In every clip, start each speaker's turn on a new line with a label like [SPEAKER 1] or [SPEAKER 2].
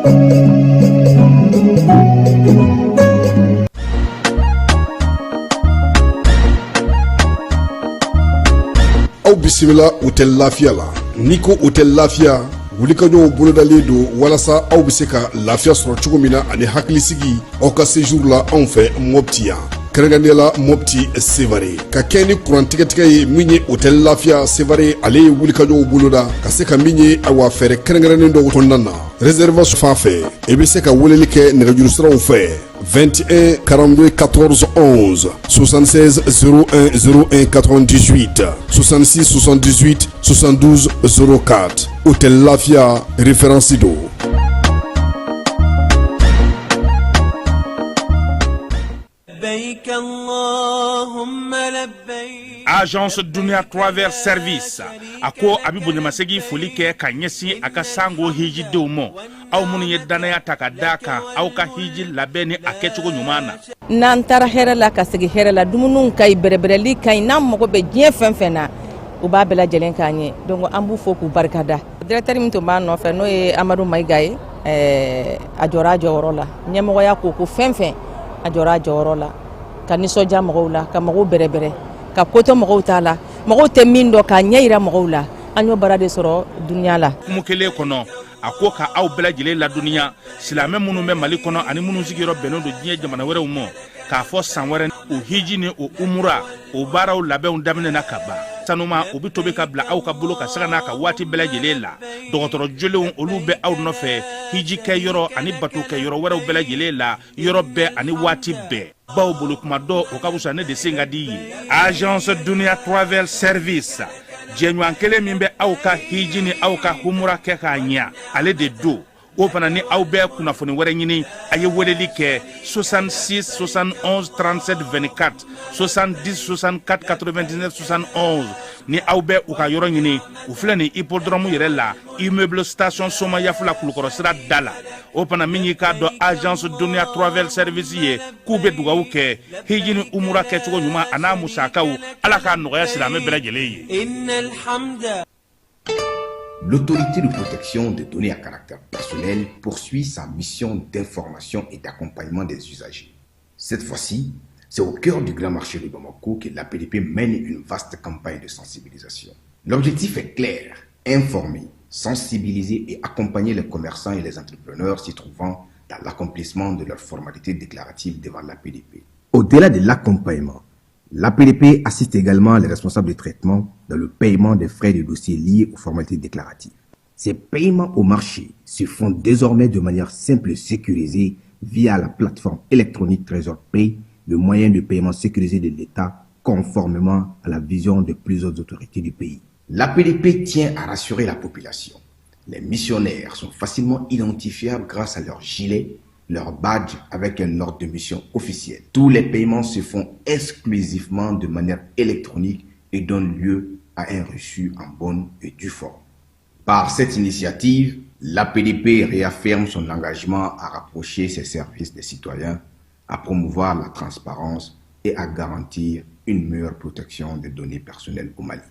[SPEAKER 1] Aw bisimila Hôtel Lafiya la. N'i ko Hôtel Lafiya, wulikajɔw bolodalen don walasa aw bɛ se ka lafiya sɔrɔ cogo min na ani hakilisigi aw ka séjour la anw fɛ Mopti yan, kɛrɛnkɛrɛnnenya la Mopti Sevare. Ka kɛ ni kuran tigɛtigɛ ye min ye, Hôtel Lafiya Sevare, ale ye wulikajɔw boloda ka se ka min ye, awa, fɛɛrɛ kɛrɛnkɛrɛnnen dɔw kɔnɔna na. Réservation fan fɛ, i bɛ se ka weleli kɛ nɛgɛjuru siraw fɛ: 21 42 14 11, 76 01 01 98, 66 78 72 04. Hôtel Lafia, référence don.
[SPEAKER 2] Agence Dunia Travel Service a ko a bɛ bonyamasegin foli kɛ ka ɲɛsin a ka sango hijidenw ma, aw minnu ye dannaya ta ka da kan aw ka hiji labɛn ni a kɛcogo ɲuman na.
[SPEAKER 3] N'an taara hɛrɛ la ka segin hɛrɛ la, dumuniw ka ɲi, bɛrɛbɛrɛli ka ɲi. N'an mago bɛ diɲɛ fɛn fɛn na, u b'a bɛɛ lajɛlen k'an ye. Donc an b'u fo k'u barikada. Directeur min tun b'an nɔfɛ, n'o ye Amadu Mayiga ye, a jɔra a jɔyɔrɔ la. Ɲɛmɔgɔya ko fɛn fɛn, a jɔra a jɔyɔrɔ la ka nisɔndiya mɔgɔw la, ka mɔgɔw bɛrɛbɛrɛ, ka kotɔ mɔgɔw t'a la, mɔgɔw tɛ min dɔn, k'a ɲɛ yira mɔgɔw la. An y'o baara de sɔrɔ Dunia la.
[SPEAKER 2] Hukumu kelen kɔnɔ, a ko ka aw bɛɛ lajɛlen ladɔnniya, silamɛ minnu bɛ Mali kɔnɔ ani minnu sigiyɔrɔ bɛnnen don diɲɛ jamana wɛrɛw ma, k'a fɔ san wɛrɛ o hiji ni o umura o baaraw labɛnw daminɛna ka ban. Sanuma u bɛ tobi ka bila aw ka bolo ka sanga n'a ka waati bɛɛ lajɛlen la. Dɔgɔtɔrɔ jolenw, olu bɛ aw nɔfɛ hiji kɛ yɔrɔ ani bato kɛ yɔrɔ wɛrɛw bɛɛ lajɛlen la, yɔrɔ bɛɛ ani waati bɛɛ, baw bolo kuma dɔ o ka fisa ne de sen ka di ye. Agence Dunia Travel Service, jɛɲɔgɔn kelen min bɛ aw ka hiji ni aw ka humura kɛ k'a ɲa, ale de don. O fana ni aw bɛ kunnafoni wɛrɛ ɲini, a ye weleli kɛ 66 71 37 24, 70 64 99 71. Ni aw bɛ u ka yɔrɔ ɲini, u filɛ nin hippodrome yɛrɛ la, immeuble station Somayafula, Kulukɔrɔ sira da la. O fana min y'i k'a dɔn Agence Dunia Travel Service ye, k'u bɛ dugawu kɛ hiji ni umura kɛcogo ɲuman a n'a musakaw, Ala k'a nɔgɔya silamɛ bɛɛ lajɛlen ye.
[SPEAKER 4] L'autorité de protection des données à caractère personnel poursuit sa mission d'information et d'accompagnement des usagers. Cette fois-ci, c'est au cœur du grand marché de Bamako que l'APDP mène une vaste campagne de sensibilisation. L'objectif est clair, informer, sensibiliser et accompagner les commerçants et les entrepreneurs s'y trouvant dans l'accomplissement de leurs formalités déclaratives devant l'APDP. Au-delà de l'accompagnement, l'APDP assiste également les responsables de traitement dans le paiement des frais de dossier liés aux formalités déclaratives. Ces paiements au marché se font désormais de manière simple et sécurisée via la plateforme électronique Trésor Pay, le moyen de paiement sécurisé de l'État, conformément à la vision de plusieurs autorités du pays. L'APDP tient à rassurer la population. Les missionnaires sont facilement identifiables grâce à leur gilet, leur badge avec un ordre de mission officiel. Tous les paiements se font exclusivement de manière électronique et donnent lieu à un reçu en bonne et due forme. Par cette initiative, l'APDP réaffirme son engagement à rapprocher ses services des citoyens, à promouvoir la transparence et à garantir une meilleure protection des données personnelles au Mali.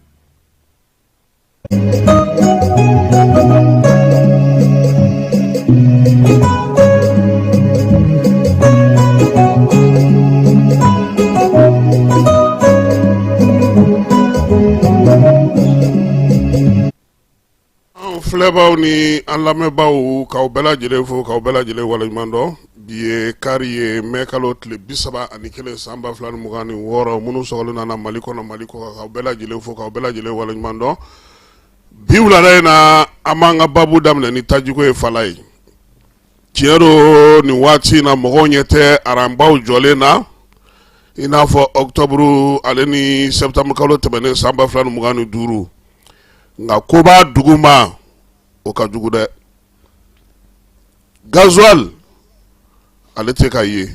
[SPEAKER 5] An filɛbaw ni an lamɛnbaaw, k'aw bɛɛ lajɛlen fo, k'aw bɛɛ lajɛlen waleɲuman dɔn. Bi ye kari ye, mɛ kalo tile 31 san 2026. Minnu sɔgɔlen nana Mali kɔnɔ, Mali kɔ, k'aw bɛɛ lajɛlen fo, k'aw bɛɛ lajɛlen waleɲuman dɔn. Bi wulada in na, an b'an ka baabu daminɛ ni tajiko ye. Fala ye, tiɲɛ don, nin waati in na, mɔgɔw ɲɛ tɛ aranbaw jɔlen na i n'a fɔ octobre ale ni septembre kalo tɛmɛnen san 2025. Nka ko b'a duguma, o ka jugu dɛ. Gasoil, ale tɛ ka ye.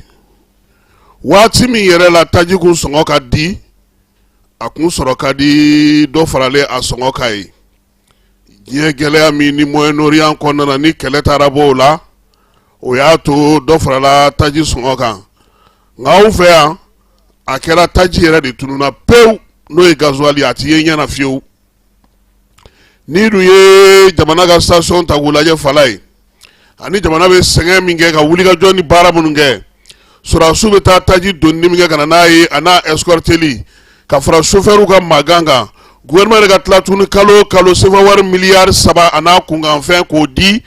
[SPEAKER 5] Waati min yɛrɛ la taji kun sɔngɔ ka di, a kun sɔrɔ ka di, dɔ faralen a sɔngɔ kan ye. Diɲɛ gɛlɛya min ni Moyen-Orient kɔnɔna na, ni kɛlɛ taara bɔ o la, o y'a to dɔ farala taji sɔngɔ kan. Nka anw fɛ yan, a kɛra taji yɛrɛ de tununna pewu, n'o ye gasoil ye, a ti ye ɲɛ na fiyewu. N'i dun ye jamana ka station ta k'u lajɛ, fala ye, Ani jamana bɛ sɛgɛn min kɛ ka wulikajɔ ni baara minnu kɛ, sɔrɔdasiw bɛ taa taji donni min kɛ ka na n'a ye, a n'a escorteli, ka fara sofɛriw ka magan kan, gouvernement yɛrɛ ka tila tuguni kalo o kalo sefa wari miliyari 3 a n'a kunkanfɛn k'o di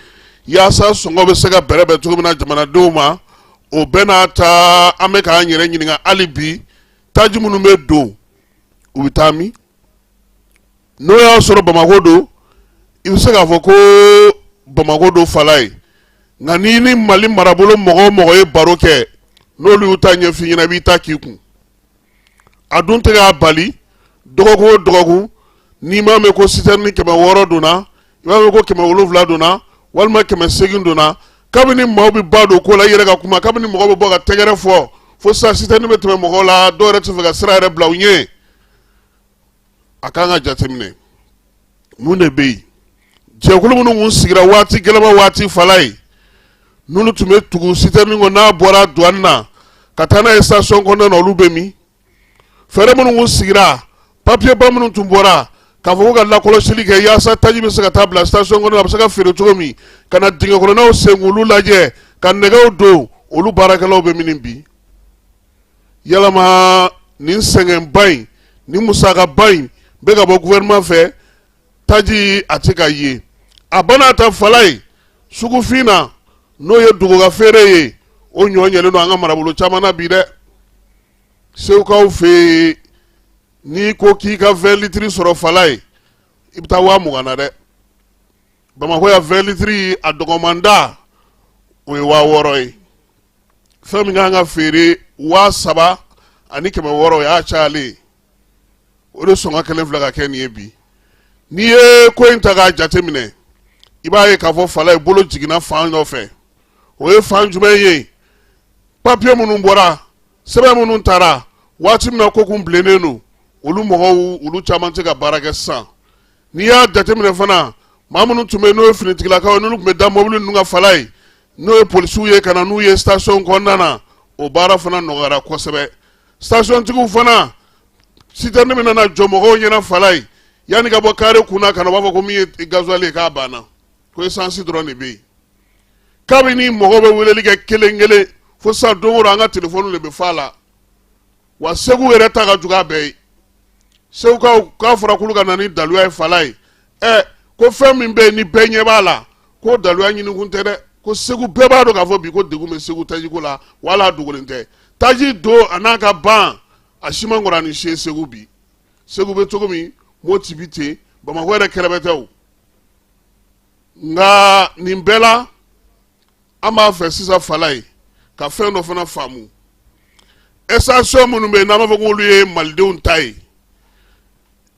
[SPEAKER 5] yaasa sɔngɔ bɛ se ka bɛrɛbɛn cogo min na jamanadenw ma. O bɛɛ n'a ta, an bɛ k'an yɛrɛ ɲininka hali bi, taji minnu bɛ don, u bɛ taa min? N'o y'a sɔrɔ Bamakɔ don, i bɛ se k'a fɔ ko Bamakɔ don fala ye, nka n'i ni Mali marabolo mɔgɔ o mɔgɔ ye baro kɛ, n'olu y'u ta ɲɛf'i ɲɛna, i b'i ta k'i kun. A dun tɛ k'a bali, dɔgɔkun o dɔgɔkun, n'i m'a mɛn ko sitɛrini 600 donna, i b'a mɛn ko 700 donna walima 800 donna. Kabini maaw bɛ ba don ko la, i yɛrɛ ka kuma, kabini mɔgɔ bɛ bɔ ka tɛgɛrɛ fɔ fo sisan, sitɛrini bɛ tɛmɛ mɔgɔw la, dɔw yɛrɛ tɛ fɛ ka sira yɛrɛ bila u ɲɛ. A kan ka jateminɛ mun de bɛ yen. Jɛkulu minnu kun sigira waati gɛlɛma waati fala ye, n'olu tun bɛ tugu sitɛrini kɔ n'a bɔra douane na ka taa n'a ye station kɔnɔna na, olu bɛ min? Fɛɛrɛ minnu kun sigira, papier ba minnu tun bɔra k'a fɔ ko ka lakɔlɔsili kɛ yaasa taji bɛ se ka taa bila station kɔnɔna na, a bɛ se ka feere cogo min, ka na dingɛ kɔnɔnaw sen k'olu lajɛ, ka nɛgɛw don, olu baarakɛlaw bɛ min bi? Yalama nin sɛgɛnba in, nin musakaba in bɛ ka bɔ gouvernement fɛ, taji a tɛ ka ye. A bana ta fala ye, sugufin na, n'o ye dogoka feere ye, o ɲɔ ɲɛlen don an ka marabolo caman na bi dɛ. Segukaw fɛ yen, n'i ko k'i ka 20 litres sɔrɔ fala ye, i bɛ taa 20 000 na dɛ. Bamakɔ yan, 20 litres a dɔgɔmanda, o ye 6000 ye. Fɛn min kan ka feere 3600, o y'a cayalen ye. O de sɔngɔ kelen filɛ ka kɛ nin ye bi. N'i ye ko in ta k'a jateminɛ, i b'a ye k'a fɔ fala ye, bolo jiginna fan dɔ fɛ. O ye fan jumɛn ye? Papiye minnu bɔra, sɛbɛn minnu taara waati min na, ko kun bilennen don, olu mɔgɔw, olu caman tɛ ka baara kɛ sisan. N'i y'a jateminɛ fana, maa minnu tun bɛ yen, n'o ye finitigilakaw ye, n'olu tun bɛ da mobili ninnu ka fala ye, n'o ye polisiw ye, ka na n'u ye station kɔnɔna na, o baara fana nɔgɔyara kosɛbɛ. Station tigiw fana, citerne min nana jɔ mɔgɔw ɲɛna fala ye, yanni ka bɔ kare kunna ka na, u b'a fɔ ko min ye gasoil ye, k'a banna, ko essence dɔrɔn de bɛ yen. Kabini mɔgɔw bɛ weleli kɛ kelen kelen fo sisan, don o don an ka telefɔni de bɛ fa la. Wa Segu yɛrɛ ta ka jugu a bɛɛ ye. Segukaw k'a fɔra k'olu ka na ni daluya ye fala ye. Ɛ, ko fɛn min bɛ yen ni bɛɛ ɲɛ b'a la, ko daluya ɲinikun tɛ dɛ. Ko Segu bɛɛ b'a dɔn k'a fɔ bi ko degun bɛ Segu tajiko la, wala a dogolen tɛ. Taji don a n'a ka ban, a si man kɔrɔ ni si ye Segu bi. Segu bɛ cogo min, Moti bi ten, Bamakɔ yɛrɛ kɛrɛfɛ tɛ o. Nka nin bɛɛ la, an b'a fɛ sisan fala ye ka fɛn dɔ fana faamu. Station minnu bɛ yen, n'an b'a fɔ k'olu ye malidenw ta ye,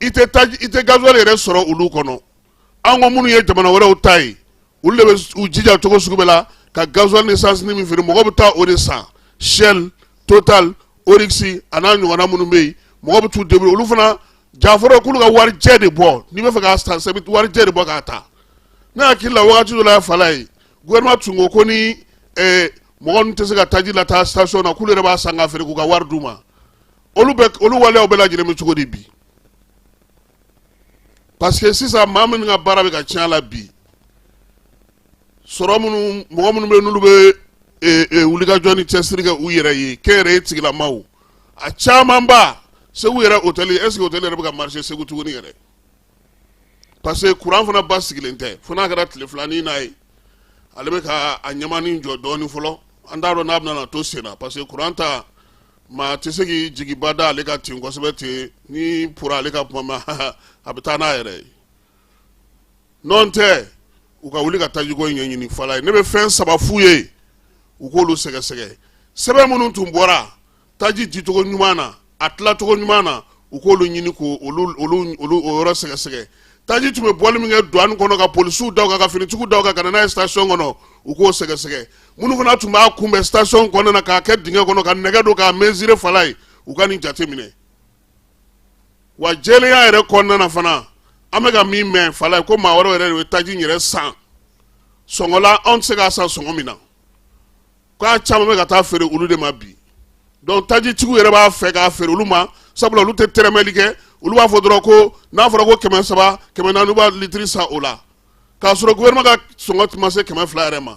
[SPEAKER 5] i tɛ taji, i tɛ gasoil yɛrɛ sɔrɔ olu kɔnɔ. An ko minnu ye jamana wɛrɛw ta ye, olu de bɛ u jija cogo sugu bɛɛ la ka gasoil ni essence min feere, mɔgɔw bɛ taa o de san. Shell, Total, Oryx a n'a ɲɔgɔnna minnu bɛ yen, mɔgɔw bɛ t'u débrouiller. Olu fana jafɔrɔ k'olu ka warijɛ de bɔ. N'i bɛ fɛ k'a san, i bɛ warijɛ de bɔ k'a ta. Ne hakili la, wagati dɔ la fala ye, gouvernement tun ko ko ni mɔgɔ ninnu tɛ se ka taji lataa station na, k'olu yɛrɛ b'a san k'a feere k'u ka wari d'u ma. Olu bɛ olu waleyaw bɛɛ lajɛlen bɛ cogo di bi? Parce que sisan, maa minnu ka baara bɛ ka tiɲɛ a la bi, sɔrɔ minnu, mɔgɔ minnu bɛ yen n'olu bɛ wulikajɔ ni cɛsiri kɛ u yɛrɛ ye, kɛnyɛrɛye tigilamaw, a camanba. Segu yɛrɛ hôtel, est ce que hôtel yɛrɛ bɛ ka marcher Segu tuguni yɛrɛ? Parce que courant fana ba sigilen tɛ, fo n'a kɛra tile filanin n'a ye, ale bɛ ka a ɲamani jɔ dɔɔnin fɔlɔ. An t'a dɔn n'a bɛna to sen na, parce que courant ta, maa tɛ se k'i jigiba da ale ka ten kosɛbɛ ten. Ni pura ale ka kuma ma, a bɛ taa n'a yɛrɛ ye. N'o tɛ, u ka wuli ka tajiko in ɲɛɲini fala ye. Ne bɛ fɛn saba f'u ye, u k'olu sɛgɛsɛgɛ. Sɛbɛn minnu tun bɔra taji dicogo ɲuman na, a tilacogo ɲuman na, u k'olu ɲini k'o olu olu olu o yɔrɔ sɛgɛsɛgɛ. Taji tun bɛ bɔli min kɛ douane kɔnɔ, ka polisiw da o kan, ka finitigiw da o kan, ka na n'a ye station kɔnɔ, u k'o sɛgɛsɛgɛ. Minnu fana tun b'a kunbɛn station kɔnɔna na, k'a kɛ dingɛ kɔnɔ, ka nɛgɛ don k'a mesurer fala ye, u ka nin jate minɛ. Wa jɛlenya yɛrɛ kɔnɔna na fana, an bɛ ka min mɛn fala ye, ko maa wɛrɛw yɛrɛ de bɛ taji in yɛrɛ san sɔngɔ la, anw tɛ se k'a san sɔngɔ min na, k'a caman bɛ ka taa feere olu de ma bi. Donc tajitigiw yɛrɛ b'a fɛ k'a feere olu ma, sabula olu tɛ tɛrɛmɛli kɛ. Olu b'a fɔ dɔrɔn ko n'a fɔra ko 300, 400, u b'a litiri san o la, k'a sɔrɔ gouvernement ka sɔngɔ tun ma se 200 yɛrɛ ma.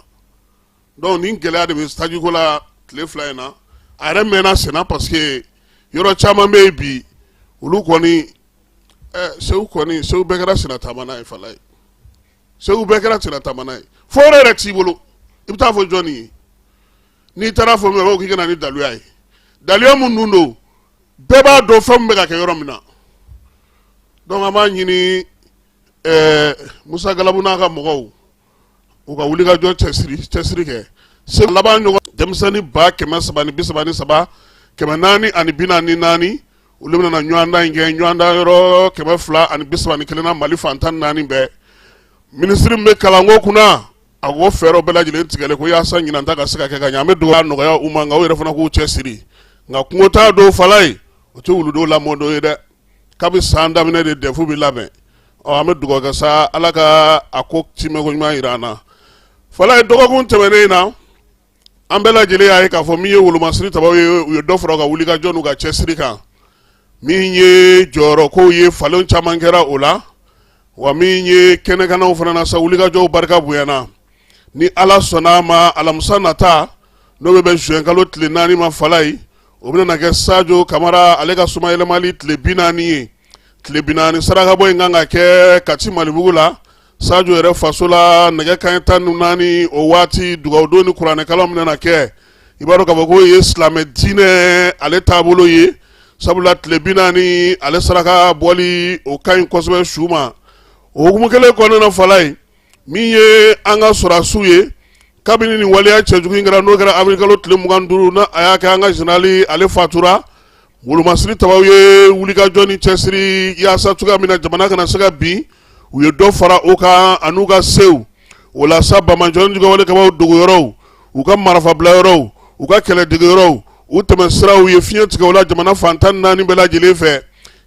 [SPEAKER 5] Donc nin gɛlɛya de bɛ taji ko la tile 2 in na. A yɛrɛ mɛnna senna parce que yɔrɔ caman bɛ yen bi, olu kɔni, Segu kɔni, Segu bɛɛ kɛra senna taamana ye. Falaye, Segu bɛɛ kɛra senna taamana ye. Fo yɔrɔ yɛrɛ t'i bolo, i bɛ taa fɔ jɔnni ye? N'i taara fɔ min, k'i ka na ni daluya ye, daluya mun dun don, bɛɛ b'a dɔn fɛn min bɛ ka kɛ yɔrɔ min na. Donc an b'a ɲini Musa Galabu n'a ka mɔgɔw, u ka wulikajɔ, cɛsiri kɛ. Se laban ɲɔgɔn denmisɛnnin 333 444, olu bɛna ɲɔgɔndan in kɛ, ɲɔgɔndan yɔrɔ 231 na Mali fan 14 bɛɛ. Minisiri min bɛ kalanko kunna, a ko fɛɛrɛw bɛɛ lajɛlen tigɛlen ko yaasa ɲinan ta ka se ka kɛ ka ɲɛ. An bɛ dugawu nɔgɔya u ma, nka u yɛrɛ fana k'u cɛ siri. Nka kungo taa don, Falaye, o tɛ wuludenw lamɔ don ye dɛ. Kabi san daminɛ de DEF bɛ labɛn. Ɔ, an bɛ dugawu kɛ sa, Ala ka a ko timɛko ɲuman jira an na. Falaye, dɔgɔkun tɛmɛnen in na, an bɛɛ lajɛlen y'a ye k'a fɔ min ye wolomasiri tabaw ye, u ye dɔ fara u ka wulikajɔ n'u ka cɛsiri kan. Min ye jɔyɔrɔkow ye, falen caman kɛra o la. Wa min ye kɛnɛkannaw fana na sa, wulikajɔw barika bonyana. Ni Ala sɔnna a ma, alamisa nata, n'o bɛ bɛn juin kalo tile 4 ma, Falaye, o bɛna kɛ Sajo Kamara ale ka somayɛlɛmali tile 40 ye. Tile 40 sarakabɔ in kan ka kɛ Kati Malibugu la, Sajo yɛrɛ faso la, nɛgɛ kanɲɛ 14 o waati. Dugawudon ni kuranɛkalan bɛna kɛ. I b'a dɔn k'a fɔ k'o ye silamɛ diinɛ ale taabolo ye, sabula tile 40 ale saraka bɔli, o ka ɲi kosɛbɛ su ma. O hukumu kelen kɔnɔna na, Falaye, min ye an ka sɔrɔdasiw ye, kabini nin waleya cɛjugu in kɛra, n'o kɛra avril kalo tile 25 na, a y'a kɛ an ka général ale fatura, wolomasiri tabaw ye wulikajɔ ni cɛsiri yaasa cogoya min na jamana kana se ka bin, u ye dɔ fara o kan an'u ka sew. O la sa, banbaanciwale juguyawalekɛbaaw dogoyɔrɔw, u ka marifabilayɔrɔw, u ka kɛlɛdegeyɔrɔw, u tɛmɛ siraw ye fiɲɛ tigɛ o la jamana fan 14 bɛɛ lajɛlen fɛ.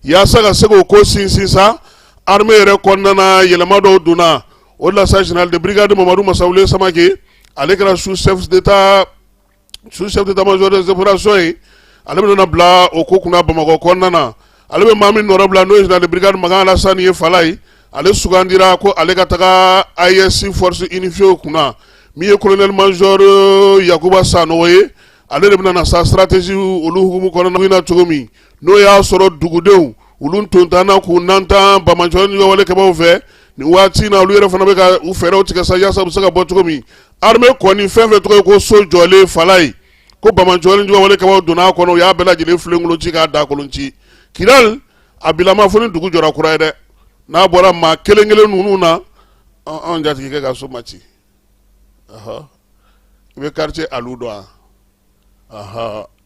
[SPEAKER 5] Yaasa ka se k'o ko sinsin sa, armée yɛrɛ kɔnɔna na, yɛlɛma dɔw donna o la sa. Général de brigade Mamadu Masawule Samake, ale kɛra sous chef d'état major des opérations ye. Ale bɛna bila o ko kunna Bamakɔ kɔnɔna na. Ale bɛ maa min nɔrɔ bila, n'o ye général de brigade Makan Alasani ye, Falaye, ale sugandira ko ale ka taga AES force unifiée kunna. Min ye colonel major Yakuba Sanogo ye, ale de bɛna na sa stratégie olu hukumu kɔnɔna na cogo min, n'o y'a sɔrɔ dugudenw olu tontanna k'u nantan banbaanciwale juguyawalekɛbaaw fɛ nin waati na, olu yɛrɛ fana bɛ ka u fɛɛrɛw tigɛ sa yaasa u bɛ se ka bɔ cogo min. Armée kɔni, fɛn fɛn tɔgɔ ye ko so jɔlen, Falaye, ko banbaanciwale juguyawalekɛbaaw donna a kɔnɔ, u y'a bɛɛ lajɛlen filenkolon ci k'a dakolon ci. Kidali a bilama fo ni dugu jɔra kura ye dɛ, n'a bɔra maa kelen kelen ninnu na. Anw jatigikɛ ka so ma ci. I bɛ quartier alu dɔn wa?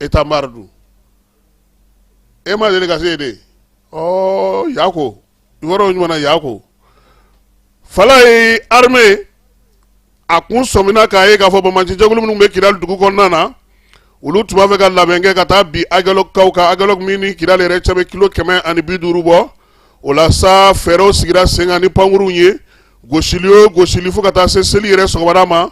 [SPEAKER 5] État-mare dun, e ma deli ka se yen de? Ɔ, yako yɔrɔ ɲuman na, yako. Falaye, armée a kun sɔmina k'a ye k'a fɔ banbaanci jɛkulu minnu bɛ Kidali dugu kɔnɔna na, olu tun b'a fɛ ka labɛn kɛ ka taa bin Aguelhok kan. Aguelhok min ni Kidali yɛrɛ cɛ bɛ kilo 150 bɔ. O la sa, fɛɛrɛw sigira sen kan ni pankurunw ye, gosili o gosili, fo ka taa se seli yɛrɛ sɔgɔmada ma.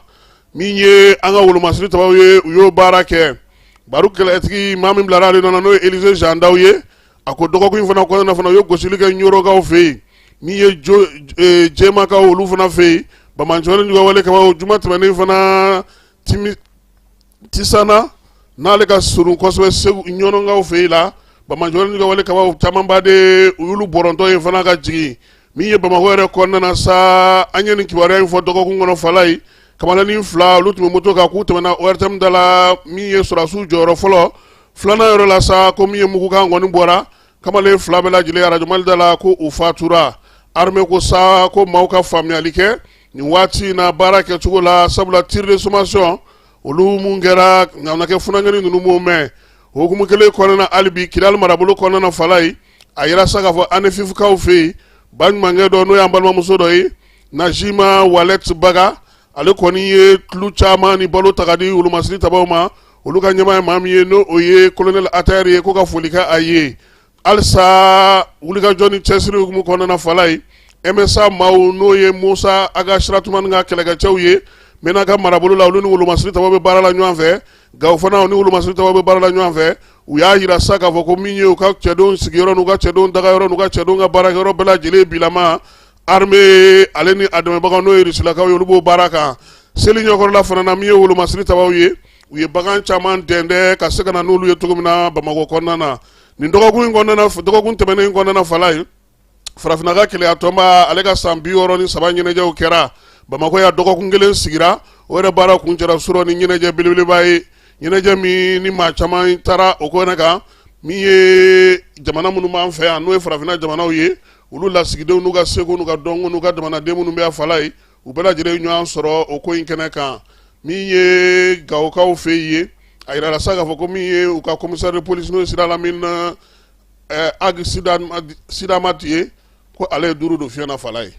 [SPEAKER 5] Min ye an ka wolomasiri tabaw ye, u y'o baara kɛ. Baro kɛlɛtigi maa min bilara ale nɔ na, n'o ye Elize Jean Daw ye, a ko dɔgɔkun in fana kɔnɔna fana, u ye gosili kɛ Ɲɔrɔkaw fɛ yen. Min ye Jɛmakaw, olu fana fɛ yen, banbaanciwale juguyawalekɛbaaw, juma tɛmɛnen fana, timi Tisana n'ale ka surun kosɛbɛ Segu Ɲɔnɔnkaw fɛ yen la, banbaanciwale juguyawalekɛbaaw camanba de, u y'olu bɔrɔntɔ yen fana ka jigin. Min ye Bamakɔ yɛrɛ kɔnɔna na sa, an ye nin kibaruya in fɔ dɔgɔkun kɔnɔ, Falaye, kamalennin fila, olu tun bɛ moto kan, k'u tɛmɛna ORTM da la, min ye sɔrɔdasiw jɔyɔrɔ fɔlɔ filanan yɔrɔ la sa, ko min ye mugukan kɔni bɔra, kamalen fila bɛɛ lajɛlen, arajo Mali da la, ko u fatura. Armée ko sa ko maaw ka faamuyali kɛ nin waati in na baara kɛcogo la, sabula tir de sommation olu mun kɛra ŋana kɛ funankɛnin ninnu m'o mɛn. O hukumu kelen kɔnɔna, hali bi Kidali marabolo kɔnɔna na, Falaye, a yira sa k'a fɔ Anefifukaw fɛ yen, baɲumankɛ dɔ, n'o y'an balimamuso dɔ ye, Najima Walet Baga, ale kɔni ye tulu caman ni balo ta ka di wolomasiri tabaw ma. Olu ka ɲɛmaa ye maa min ye, n'o o ye colonel Atayɛri ye, ko ka foli kɛ a ye. Halisa wulikajɔ ni cɛsiri hukumu kɔnɔna na, Falaye, MSA maaw, n'o ye Musa Aga Siratumani ka kɛlɛkɛcɛw ye Menaka marabolo la, olu ni wolomasiri tabaw bɛ baara la ɲɔgɔn fɛ. Gawo fana, ni wolomasiri tabaw bɛ baara la ɲɔgɔn fɛ. U y'a yira sa k'a fɔ ko min ye u ka cɛdenw sigiyɔrɔ n'u ka cɛdenw dagayɔrɔ n'u ka cɛdenw ka baarakɛyɔrɔ bɛɛ lajɛlen bilama, armée ale ni a dɛmɛbagaw, n'o ye Rusilakaw ye, olu b'o baara kan. Seli ɲɛkɔrɔla fana na, min ye wolomasiri tabaw ye, u ye bagan caman dɛndɛ ka se ka na n'olu ye cogo min na Bamakɔ kɔnɔna na nin dɔgɔkun in kɔnɔna na. Dɔgɔkun tɛmɛnen in kɔnɔna na, Falaye, Farafinna ka kelenya tɔnba, ale ka san 63 ɲɛnajɛw kɛra Bamakɔ yan. Dɔgɔkun kelen sigira, o yɛrɛ baara kuncɛra surɔ ni ɲɛnajɛ belebeleba ye, ɲɛnajɛ min ni maa caman taara o kɛnɛ kan. Min ye jamana minnu b'an fɛ yan, n'o ye farafinna jamanaw ye, olu lasigidenw n'u ka seko n'u ka dɔnko n'u ka jamanaden minnu bɛ yan, Falaye, u bɛɛ lajɛlen ɲɔgɔn sɔrɔ o ko in kɛnɛ kan. Min ye Gawokaw fɛ yen, a yirala sa k'a fɔ ko min ye u ka commissaire de police, n'o ye Sidi Alamine Ag Sidamati ye, ko ale ye duuru don fiɲɛ na, Falaye.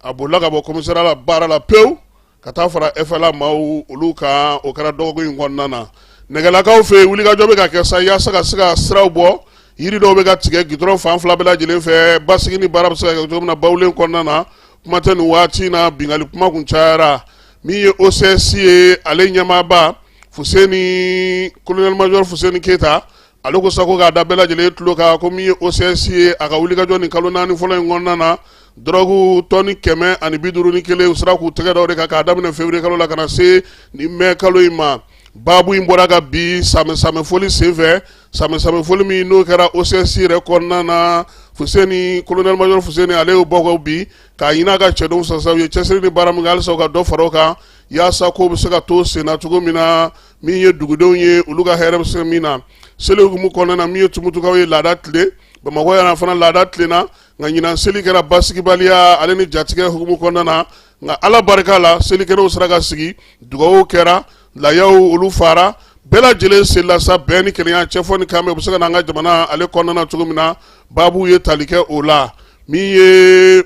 [SPEAKER 5] A bolila ka bɔ commissariat la baara la pewu ka taa fara FLA maaw olu kan. O kɛra dɔgɔkun in kɔnɔna na. Nɛgɛlakaw fɛ yen, wulikajɔ bɛ ka kɛ sa yaasa ka se ka siraw bɔ. Yiri dɔw bɛ ka tigɛ gidɔrɔn fan fila bɛɛ lajɛlen fɛ, basigi ni baara bɛ se ka kɛ cogo min na Bawulen kɔnɔna na. Kuma tɛ nin waati in na, binkanni kuma kun cayara. Min ye OCS ye, ale ɲɛmaaba Fuseni, colonel major Fuseni Keyita, ale ko sa ko k'a da bɛɛ lajɛlen tulo kan ko min ye OCS ye, a ka wulikajɔ nin kalo 4 fɔlɔ in kɔnɔna na, dɔrɔgu tɔni 151, u sera k'u tɛgɛ da o de kan k'a daminɛ février kalo la ka na se nin mai kalo in ma. Baabu in bɔra ka bi samɛ foli senfɛ, samɛ foli min n'o kɛra OCS yɛrɛ kɔnɔna na. Fuseni, colonel major Fuseni, ale y'o bɔ bi k'a ɲini a ka cɛdenw fɛ, u ye cɛsiri ni baara min kɛ, halisa u ka dɔ fara o kan yaasa ko bɛ se ka to senna cogo min na, min ye dugudenw ye, olu ka hɛrɛ bɛ se min na. Seli hukumu kɔnɔna na, min ye Tumutukaw ye, laada tile Bamakɔ yan fana, laada tilenna, nka ɲinan seli kɛra basigibaliya ale ni jatigɛ hukumu kɔnɔna na. Nka Ala barika la, selikɛnɛw sera ka sigi, dugawu kɛra, layaw olu fara, bɛɛ lajɛlen selila sa bɛn ni kelenya, cɛfɔ ni kanbɛn, u bɛ se ka na an ka jamana ale kɔnɔna na cogo min na. Baabu ye tali kɛ o la. Min ye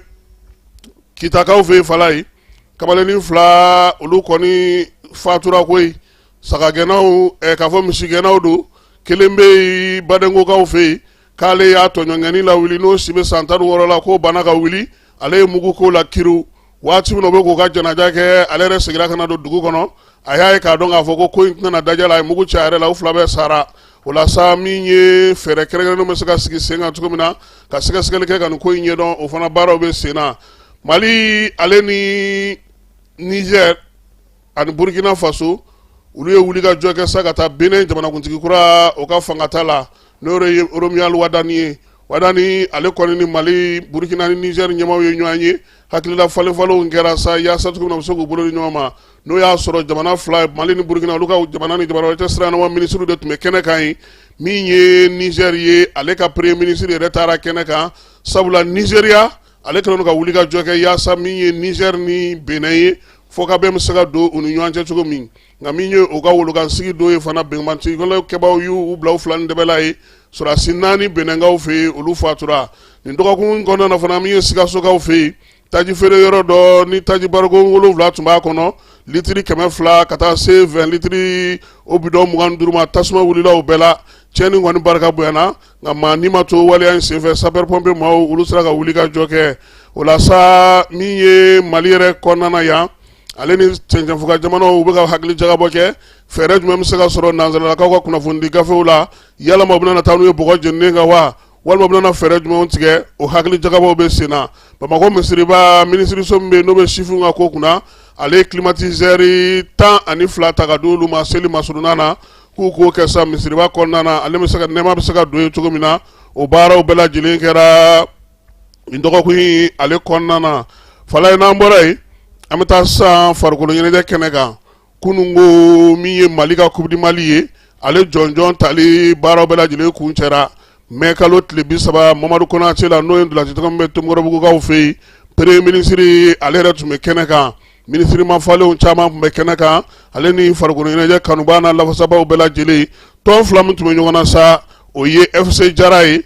[SPEAKER 5] Kitakaw fɛ yen, Falaye, kamalennin fila olu kɔni fatura koyi, sagagɛnnaw, k'a fɔ misigɛnnaw don. Kelen bɛ yen Badenkokaw fɛ yen, k'ale y'a tɔɲɔgɔnkɛnin lawuli, n'o si bɛ san 16 la, k'o banna ka wuli, ale ye mugu k'o la kiriw. Waati min na u bɛ k'u ka janaja kɛ, ale yɛrɛ seginna ka na don dugu kɔnɔ, a y'a ye k'a dɔn k'a fɔ ko ko in tɛna na dajɛ la, a ye mugu ci a yɛrɛ la, u fila bɛɛ sara. O la sa, min ye fɛɛrɛ kɛrɛnkɛrɛnnenw bɛ se ka sigi sen kan cogo min na ka sɛgɛsɛgɛli kɛ ka nin ko in ɲɛdɔn, o fana baaraw bɛ sen na. Mali ale ni Niger ani Burkina Faso, olu ye wulikajɔ kɛ sa ka taa Benin jamanakuntigi kura o ka fangata la, n'o ye Romuald Wadani ye. Wadani ale kɔni ni Mali, Burkina ni Niger ɲɛmaaw ye ɲɔgɔn ye, hakilila falenfalenw kɛra sa yaasa cogo min na u bɛ se k'u bolo di ɲɔgɔn ma. N'o y'a sɔrɔ jamana fila, Mali ni Burkina, olu ka jamana ni jamana wɛrɛ cɛ sira minisiriw de tun bɛ kɛnɛ kan yen. Min ye Niger ye, ale ka premier ministre yɛrɛ taara kɛnɛ kan, sabula Nizeriya ale kɛlen don ka wulikajɔ kɛ yaasa min ye Niger ni Benin ye, fɔkabɛn bɛ se ka don u ni ɲɔgɔn cɛ cogo min. Nka min ye u ka wolokansigi don ye fana, bɛnbatikɛbaaw y'u bila u fila ni dɛbɛla ye. Sɔrɔdasi naani Benɛnkaw fɛ yen, olu fatura nin dɔgɔkun kɔnɔna na. Fana, min ye Sikasokaw fɛ yen, taji feere yɔrɔ dɔ ni taji bariko 7 tun b'a kɔnɔ, litiri 200 ka taa se 20 litiri o bidɔn 25 ma, tasuma wulila o bɛɛ la. Tiɲɛni kɔni barika bonyana, nka maa ni ma to waleya in senfɛ. Sapeur pompier maaw, olu sera ka wuli ka jɔ kɛ o la sa. Min ye Mali yɛrɛ kɔnɔna na yan, ale ni cɛncɛnfuga jamanaw, u bɛ ka hakili jagabɔ kɛ fɛɛrɛ jumɛn bɛ se ka sɔrɔ nansaralakaw ka kunnafonidi gafew la. Yalama u bɛna taa n'u ye bɔgɔ jeninen kan wa, walima u bɛna fɛɛrɛ jumɛnw tigɛ? O hakili jagabɔw bɛ sen na. Bamakɔ misiriba, minisiriso min bɛ yen n'o bɛ sifinw ka ko kunna, ale ye climatiseur 12 ta ka di olu ma seli masurunna na, k'u k'o kɛ sa misiriba kɔnɔna na, ale bɛ se ka nɛɛma bɛ se ka don yen cogo min na. O baaraw bɛɛ lajɛlen kɛra nin dɔgɔkun in ale kɔnɔna na. Falaye, n'an bɔra yen, an bɛ taa sisan farikolo ɲɛnajɛ kɛnɛ kan. Kununko, min ye Mali ka Coupe du Mali ye, ale jɔnjɔn tali baaraw bɛɛ lajɛlen kuncɛra mɛ kalo tile 30 Mamadu Konate la, n'o ye ntolaci tɔn min bɛ Tomikɔrɔbugukaw fɛ yen. Premier ministre ale yɛrɛ tun bɛ kɛnɛ kan, minisiri mafalenw caman tun bɛ kɛnɛ kan, ale ni farikolo ɲɛnajɛ kanubaa n'a lafasabaaw bɛɛ lajɛlen. Tɔn fila min tun bɛ ɲɔgɔn na sa, o ye FC Jara ye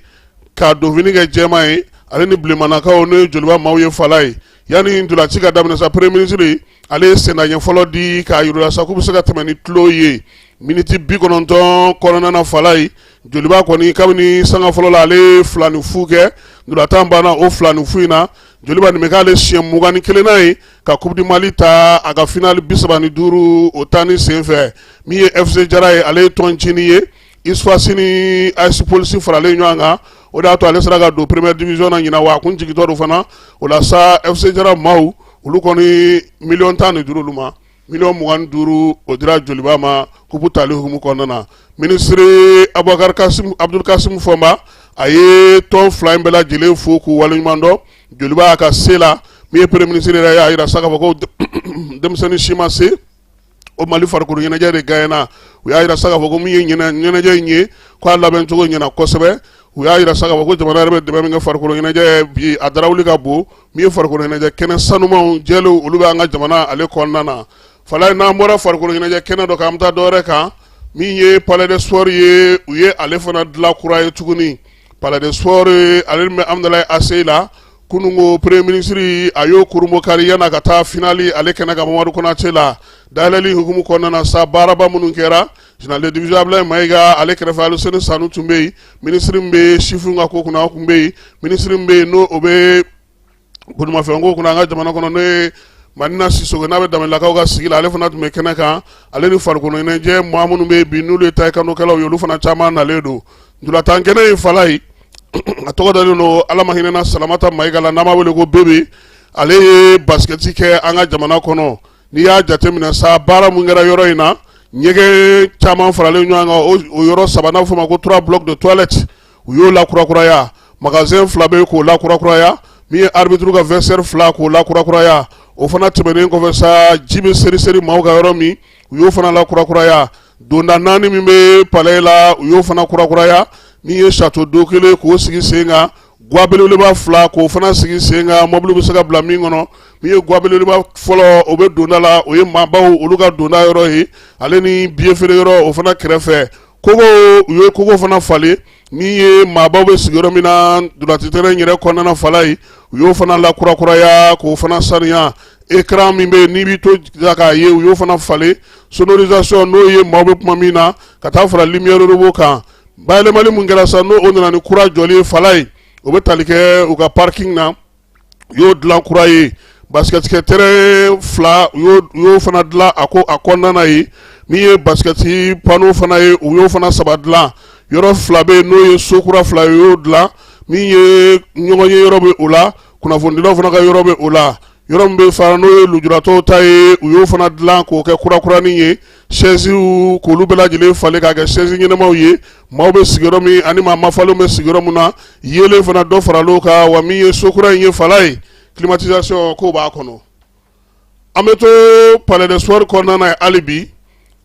[SPEAKER 5] ka donfini kɛ jɛman ye, ale ni bilenmanakaw, n'o ye Joliba maaw ye. Falaye, yanni ntolaci ka daminɛ sa, premier ministre ale ye sendaɲɛ fɔlɔ di k'a yir'u la sa k'u bɛ se ka tɛmɛ ni tulon ye. Miniti 90 kɔnɔna na, Falaye, Joliba kɔni kabini sanga fɔlɔ la, ale ye 2-0 kɛ. Ntolatan banna o 2-0 in na. Joliba, nin bɛ k'ale siɲɛ 21nan ye ka Coupe du Mali ta, a ka finale 35 o tan senfɛ. Min ye FC Jara ye, ale ye tɔn ncinin ye, USFAS ni AS Police faralen ɲɔgɔn kan, o de y'a to ale sera ka don première division na ɲinan, wa a kun jigintɔ don fana. O la sa, FC Jara maaw, olu kɔni miliyɔn 15 olu ma. miliyɔn 25, o dira Joliba ma kupu tali hukumu kɔnɔna na. Minisiri Abubakar Kasim Abdul Kasim Fɔnba, a ye tɔn fila in bɛɛ lajɛlen fo k'u waleɲuman dɔn Joliba y'a ka se la. Min ye premier ministre yɛrɛ y'a jira sa k'a fɔ ko denmisɛnnin si ma se o Mali farikolo ɲɛnajɛ de gagnera. U y'a jira sa k'a fɔ ko min ye ɲɛnajɛ in ye, k'a labɛncogo ɲɛna kosɛbɛ. U y'a jira sa k'a fɔ ko jamana yɛrɛ bɛ dɛmɛ min kɛ farikolo ɲɛnajɛ bi, a darawuli ka bon. Min ye farikolo ɲɛnajɛ kɛnɛ sanumanw jɛlenw, olu bɛ an ka jamana ale kɔnɔna na. Falaye, n'an bɔra farikolo ɲɛnajɛ kɛnɛ dɔ kan, an bɛ taa dɔwɛrɛ kan. Min ye palais de sport ye, u ye ale fana dilan kura ye tuguni. Palais de sport ale bɛ Amudalayi ACI la. Kununko, premier ministre a y'o kurunbonkari yan'a ka taa finale ale kɛnɛ kan Mamadu Konate la. Dayɛlɛli hukumu kɔnɔna na sa, baaraba minnu kɛra, général de division Abulayi Mayiga, ale kɛrɛfɛ Aluseni Sanu tun bɛ yen, minisiri min bɛ sifinw ka ko kunna, o tun bɛ yen, minisiri min bɛ yen n'o o bɛ bolimafɛnko kunna an ka jamana kɔnɔ, n'o ye Madina Sisoko, n'a bɛ Danbelelakaw ka sigi la, ale fana tun bɛ kɛnɛ kan. Ale ni farikolo ɲɛnajɛ maa minnu bɛ yen bi, n'olu ye taekwondo-kɛlaw ye, olu fana caman nalen don. Ntolatan kɛnɛ in, Falaye, a tɔgɔ dalen don Ala ma hinɛna Salamata Mayiga la, n'an b'a wele ko Bebe. Ale ye basikɛti kɛ an ka jamana kɔnɔ. N'i y'a jateminɛ sa, baara mun kɛra yɔrɔ in na, ɲɛgɛn caman faralen ɲɔgɔn kan, o yɔrɔ saba, n'a bɛ f'o ma ko trois blocs de toilettes, u y'o lakurakuraya. Magasin fila bɛ yen k'o lakurakuraya. Min ye arbitre ka vestiaire fila, k'o lakurakuraya. O fana tɛmɛnen kɔfɛ sa, ji bɛ seri seri maaw ka yɔrɔ min, u y'o fana lakurakuraya. Donda naani min bɛ palais la, u y'o fana kurakuraya. Min ye château d'eau kelen k'o sigi sen kan, gwa belebeleba fila k'o fana sigi sen kan, mɔbili bɛ se ka bila min kɔnɔ. Min ye gwa belebeleba fɔlɔ, o bɛ donda la, o ye maabaw olu ka donda yɔrɔ ye, ale ni billet feere yɔrɔ o fana kɛrɛfɛ. Kogo, u ye kogo fana falen. Min ye maabaw bɛ sigi yɔrɔ min na ntolaci terrain yɛrɛ kɔnɔna, Falaye, u y'o fana lakurakuraya k'o fana saniya. Écran min bɛ yen n'i b'i to k'a ye, u y'o fana falen. Sonorisation, n'o ye maaw bɛ kuma min na, ka taa fara lumière robot kan. Bayɛlɛmali mun kɛra sa, n'o nana ni kura jɔli ye, Falaye, o bɛ tali kɛ u ka parking na, u y'o dilan kura ye. Basket terrain fila, u y'o fana dilan a ko a kɔnɔna na ye. Min ye basket panneau fana ye, u y'o fana saba dilan. Yɔrɔ fila bɛ yen, n'o ye so kura fila ye, u y'o dilan. Min ye ɲɔgɔn ye yɔrɔ bɛ o la, kunnafonidilaw fana ka yɔrɔ bɛ o la. Yɔrɔ min bɛ fara, n'o ye lujuratɔw ta ye, u y'o fana dilan k'o kɛ kurakurani ye. Chaise k'olu bɛɛ lajɛlen falen k'a kɛ chaise ɲɛnamaw ye, maaw bɛ sigi yɔrɔ min ani maa mafalenw bɛ sigi yɔrɔ min na. Yeelen fana, dɔ faral'o kan. Wa min ye so kura in ye, Falaye, climatisation k'o b'a kɔnɔ. An bɛ to palais de sport kɔnɔna na hali bi.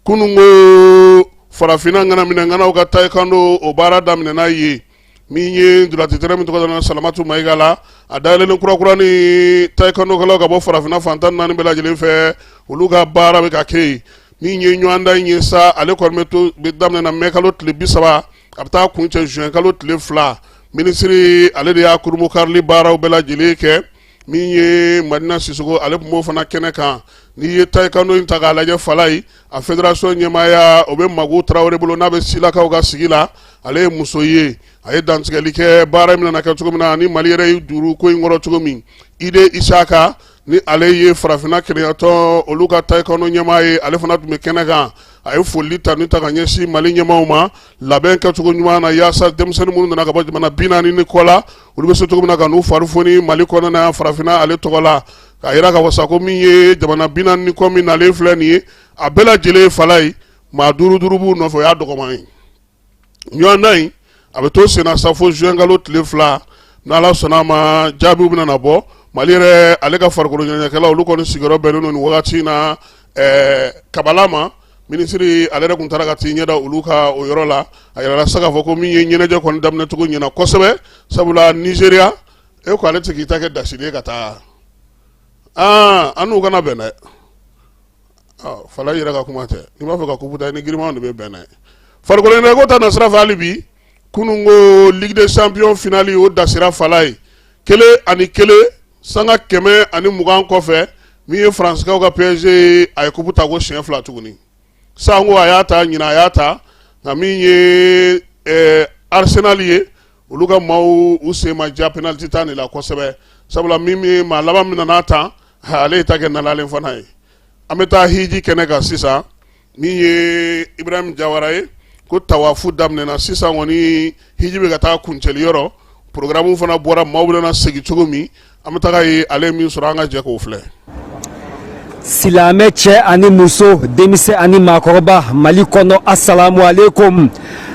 [SPEAKER 5] Kunun ko, farafinna ŋanaminɛ ŋanaw ka taekwondo, o baara daminɛna ye. Min ye ntolaci terrain min tɔgɔ dalen Salamatu Mayiga la, a dayɛlɛlen kurakura ni taekwondokɛlaw ka bɔ farafinna fan 14 bɛɛ lajɛlen fɛ, olu ka baara bɛ ka kɛ yen. Min ye ɲɔgɔndan in ye sa, ale kɔni bɛ to bɛ daminɛ mɛ kalo tile 30, a bɛ taa kuncɛ juin kalo tile 2. Minisiri ale de y'a kurunbonkarili baaraw bɛɛ lajɛlen kɛ. Min ye Madina Sisoko, ale tun b'o fana kɛnɛ kan. N'i ye taekwondo in ta k'a lajɛ, Falaye, a fédération ɲɛmaaya, o bɛ Magu Tarawele bolo, n'a bɛ Silakaw ka sigi la. Ale ye muso ye, a ye dantigɛli kɛ baara in bɛna kɛ cogo min na ni Mali yɛrɛ ye duuru ko in kɔrɔ cogo min. Ide Isaka, ni ale ye farafinna kelenyatɔn olu ka taekwondo ɲɛmaa ye, ale fana tun bɛ kɛnɛ kan. A ye foli ta ni ta ka ɲɛsin Mali ɲɛmaaw ma labɛn kɛcogo ɲuman na, yaasa denmisɛnnin minnu nana ka bɔ jamana 40 ni kɔ la, olu bɛ se cogo min na ka n'u fari foni Mali kɔnɔna na farafinna ale tɔgɔ la. K'a jira ka wasa ko min ye jamana 40 ni kɔ min nalen filɛ nin ye, a bɛɛ lajɛlen, Falaye, maa duuru duuru b'u nɔfɛ, o y'a dɔgɔman ye. Ɲɔgɔndan in, a bɛ to senna sa fo juin kalo tile 2. N'Ala sɔnna a ma, jaabiw bɛna na bɔ. Mali yɛrɛ ale ka farikolo ɲɛnajɛkɛlaw, olu kɔni sigiyɔrɔ bɛnnen don nin wagati in na Kabala ma. Minisiri ale yɛrɛ tun taara ka t'i ɲɛda olu ka o yɔrɔ la. A yirala sa k'a fɔ ko min ye ɲɛnajɛ kɔni daminɛcogo ɲɛna kosɛbɛ, sabula Nizeriya e ko ale tɛ k'i ta kɛ dasiden ka taa aa an n'u kana bɛn dɛ. Fala yɛrɛ ka kuma tɛ, n'i b'a fɛ ka kupu ta, i ni girimanw de bɛ bɛn n'a ye. Farikolo ɲɛnajɛko ta nasira fɛ hali bi, kunun ko Ligue des champions finale, o dasira, Falaye, 1-1, sanga 120 kɔfɛ. Min ye Faransikaw ka PSG ye, a ye kupu ta ko siɲɛ fila tuguni. Sanko a y'a ta ɲinan, a y'a ta. Nka min ye Arsenal ye, olu ka maaw u sen ma diya penalty ta nin la kosɛbɛ, sabula min ye maa laban min nana ta, ale ye ta kɛ nalalen fana ye. An bɛ taa hiji kɛnɛ kan sisan. Min ye Ibrahim Jawara ye, ko tawafu daminɛna sisan kɔni, hiji bɛ ka taa kuncɛli yɔrɔ. Programme fana bɔra, maaw bɛna segin cogo min. An bɛ taga ye ale min sɔrɔ, an ka jɛ k'o filɛ.
[SPEAKER 6] Silamɛ cɛ ani muso, denmisɛn ani maakɔrɔba, Mali kɔnɔ, asalamu aleykum.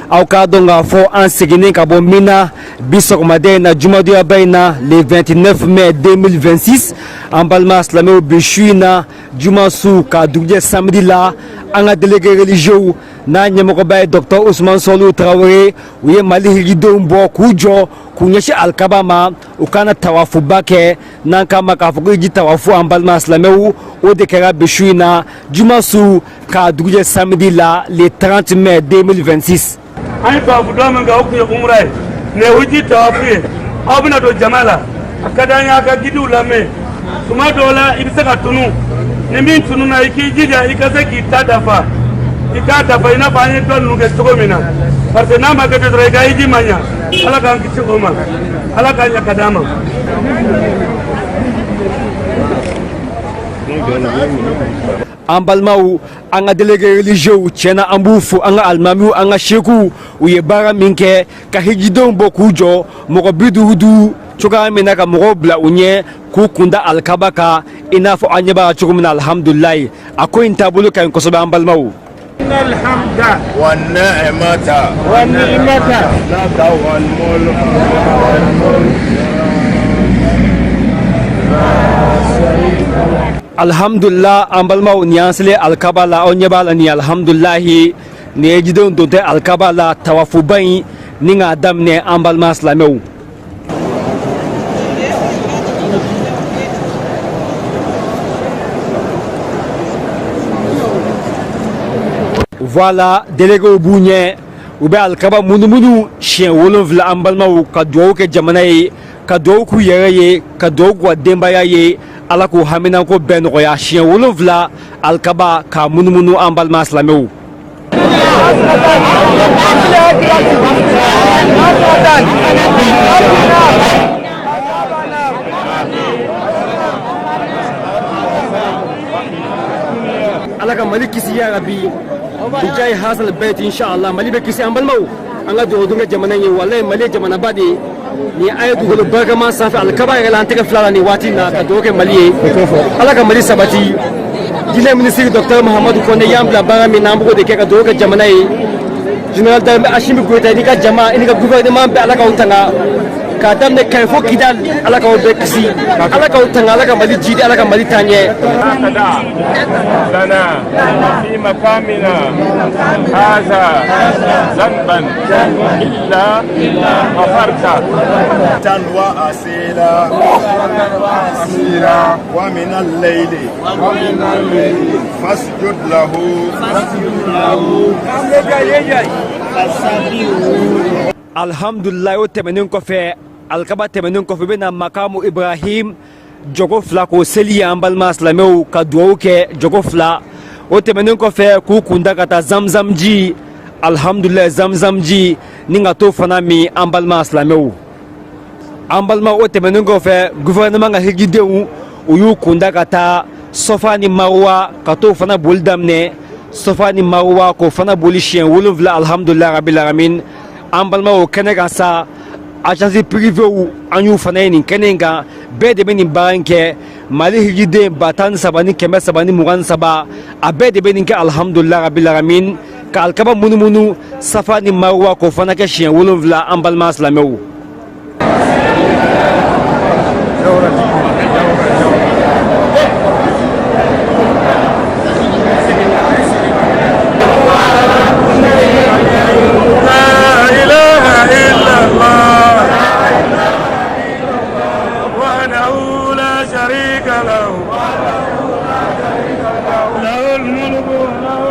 [SPEAKER 6] Aw k'a dɔn k'a fɔ an seginnen ka bɔ Mina bi sɔgɔmada in na, jumadonyaba in na, le 29 mai 2026. An balima silamɛw, bi su in na, juma su k'a dugujɛ samedi la, an ka délégué religieux n'a ɲɛmɔgɔba ye docteur Ousmane Sɔliw Tarawele, u ye Mali hijidenw bɔ k'u jɔ k'u ɲɛsin alikaba ma, u kana tawafuba kɛ n'an k'a ma k'a fɔ ko hiji tawafu. An balima silamɛw, o de kɛra bi su in na, juma su k'a dugujɛ samedi la, le 30 mai 2026.
[SPEAKER 7] An ye tawafu dɔ min kɛ, o tun ye umura ye, nin ye hiji tawafu ye. Aw bɛna don jama la, a ka d'an ye a ka gidiw lamɛn. Tuma dɔw la i bɛ se ka tunu, ni min tununa, i k'i jija i ka se k'i ta dafa, i k'a dafa i n'a fɔ an ye dɔ ninnu kɛ cogo min na, parce que n'a ma kɛ ten dɔrɔn, i ka hiji ma ɲa. Ala k'an kisi o ma, Ala k'a ɲɛ ka d'an ma.
[SPEAKER 6] An balimaw, an ka délégué religieux, tiɲɛna an b'u fo, an ka alimamiw, an ka sekuw, u ye baara min kɛ ka hijidenw bɔ k'u jɔ mɔgɔ 55 cogoya min na, ka mɔgɔw bila u ɲɛ k'u kunda alikaba kan, i n'a fɔ an ɲɛ b'a la cogo min na. Alihamudulilayi, a ko in taabolo ka ɲi kosɛbɛ, an balimaw. Alhamdulillah, an balimaw, nin y'an selen alikaba la, aw ɲɛ b'a la nin. Alhamdulilahi, nin ye hijidenw dontɔ alikaba la, tawafuba in ni k'a daminɛ, an balima silamɛw. Voilà, délégués b'u ɲɛ, u bɛ alikaba munumunu siɲɛ 7, an balimaw, ka dugawu kɛ jamana ye, ka dugawu k'u yɛrɛ ye, ka dugawu k'u ka denbaya ye, Ala k'u haminanko bɛɛ nɔgɔya. Siɲɛ 7 alikaba k'a munumunu, an balima silamɛw. Ala ka Mali kisi ya Rabi, bijahi hazal bayt, inshallah Mali bɛ kisi. An balimaw, an ka dugawu kɛ jamana ye. Walayi, Mali ye jamanaba de ye. Ni an ye dugukolo barikama sanfɛ, alikaba yɛrɛ la, an tɛgɛ fila la nin waati in na, ka dugawu kɛ Mali ye, Ala ka Mali sabati. Diinɛ minisiri docteur Mahamadu Kɔnɛ y'an bila baara min na, an b'o de kɛ, ka dugawu kɛ jamana ye. Général d'armée Assimi Goïta, i n'i ka jama, i n'i ka gouvernement bɛɛ, Ala k'aw tanga, k'a daminɛ Kayi fo Kidal, Ala k'aw bɛɛ kisi, Ala k'aw tanga, Ala ka Mali jidi, Ala ka Mali taa ɲɛ.
[SPEAKER 8] لنا في مقامنا هذا ذنبا إلا غفرته.
[SPEAKER 9] وأصيلا ومن الليل فاسجد له.
[SPEAKER 6] Alhamdulilayi, o tɛmɛnen kɔfɛ, alikaba tɛmɛnen kɔfɛ, u bɛ na makamu Ibrahim jɔgo fila k'o seli ye, an balima silamɛw, ka dugawu kɛ jɔgo fila. O tɛmɛnen kɔfɛ, k'u kunda ka taa zamzam ji, alhamdulilayi, zamzam ji ni ka t'o fana min, an balima silamɛw. An balima, o tɛmɛnen kɔfɛ, gouvernement ka hijidenw, u y'u kunda ka taa Sɔfa ni Maruwa, ka t'o fana boli daminɛ, Sɔfa ni Maruwa k'o fana boli siɲɛ 7, alhamdulilayi rabil alamin. An balima, o kɛnɛ kan sa, agence privéw, an y'u fana ye nin kɛnɛ in kan. Bɛɛ de bɛ nin baara in kɛ. Mali hijiden 13,323, a bɛɛ de bɛ nin kɛ, alhamdulilayi rabil alamin, ka alikaba munumunu, Safa ni Maruwa k'o fana kɛ siɲɛ 7, an balima silamɛw.
[SPEAKER 7] لا إله إلا الله وحده لا شريك له له الملك وله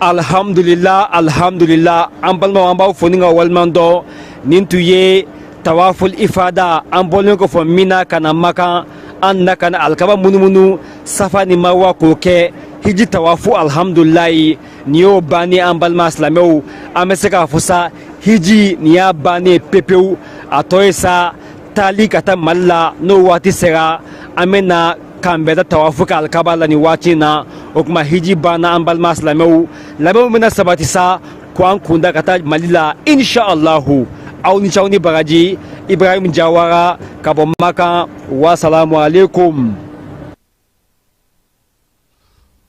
[SPEAKER 6] Alhamdulillah, alhamdulillah, an balimaw, an b'aw fo ni ka waleɲuman dɔn. Nin tun ye tawaful ifada. An bɔlen kɔfɛ Mina ka na Makan, an na ka na alikaba munumunu Safa ni Marwa k'o kɛ hiji tawafu. Alhamdulilayi, nin y'o bannen. An balima silamɛw, an bɛ se k'a fɔ sa, hiji nin y'a bannen pepewu. A tɔ ye sa taali ka taa Mali la. N'o waati sera, an bɛ na kanbɛda tawafu kɛ alikaba la nin waati in na. O tuma hiji banna. An balima silamɛw, labɛnw bɛna sabati sa ko an kunda ka taa Mali la, insha Allahu. Aw ni ce, aw ni baraji. Ibrahim Jawara ka bɔ Makan. Wasalamu aleykum.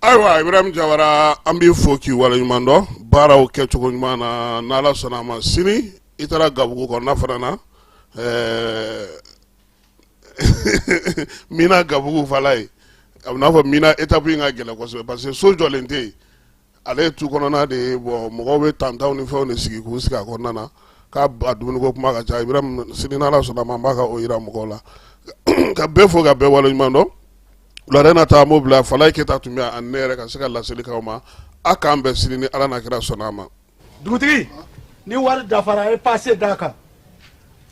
[SPEAKER 5] Ayiwa Ibrahim Jawara, an b'i fo k'i waleɲuman dɔn baaraw kɛcogo ɲuman na. N'Ala sɔnna a ma, sini i taara Gabugu kɔnɔna fana na, Mina Gabugu fala ye, a bɛ n'a fɔ Mina étape in ka gɛlɛn kosɛbɛ parce que so jɔlen tɛ yen, ale ye tu kɔnɔna de ye. Bon, mɔgɔw bɛ tantaw ni fɛnw de sigi k'u sigi a kɔnɔna na, k'a dumuniko kuma ka ca. Ibrahim, sini n'Ala sɔnna a ma, an b'a ka o yira mɔgɔw la. Ka bɛɛ fo ka bɛɛ waleɲuman dɔn. Wulada in na ta, an b'o bila. Falaye Keyita tun bɛ yan ani ne yɛrɛ ka se ka laseli k'aw ma. A k'an bɛn sini ni Ala n'a kira sɔnna a ma.
[SPEAKER 9] Dugutigi, ni wari dafara, e pase d'a kan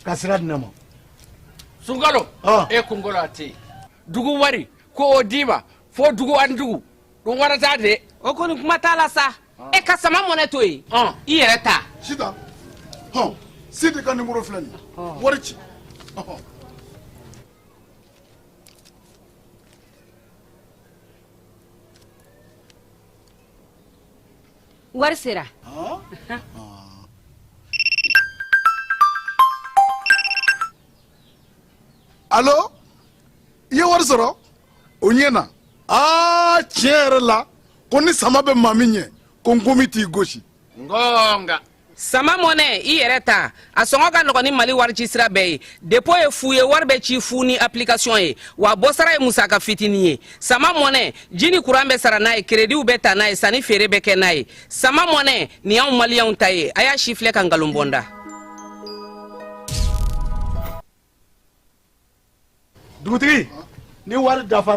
[SPEAKER 9] ka sira di ne ma.
[SPEAKER 10] Sunkalo, e kunkolo a tɛ yen. Dugu wari ko o d'i ma fo dugu ani dugu dun warata de.
[SPEAKER 3] O kɔni kuma t'a la sa. E ka sama mɔnɛ to yen, i yɛrɛ ta.
[SPEAKER 1] Sitan, hɔn, Sidi ka nimoro filɛ nin ye, wari ci.
[SPEAKER 11] Wari sera.
[SPEAKER 1] Alo, i ye wari sɔrɔ o ɲɛ na. Aa, tiɲɛ yɛrɛ la, ko ni sama bɛ maa min ɲɛ, ko nkomi t'i gosi.
[SPEAKER 10] Ngonga.
[SPEAKER 3] Sama mɔnɛ, i yɛrɛ ta, a sɔngɔ ka nɔgɔn ni Mali wari ci sira bɛɛ ye. Dépôt ye fu ye, wari bɛ ci fu ni application ye, wa bɔsara ye musaka fitinin ye. Sama mɔnɛ, ji ni kuran bɛ sara n'a ye, kerediw bɛ ta n'a ye, sanni feere bɛ kɛ n'a ye. Sama mɔnɛ nin y'anw maliyɛnw ta ye. A y'a si filɛ ka nkalon bɔ n da.
[SPEAKER 9] Dugutigi, ni wari dafara.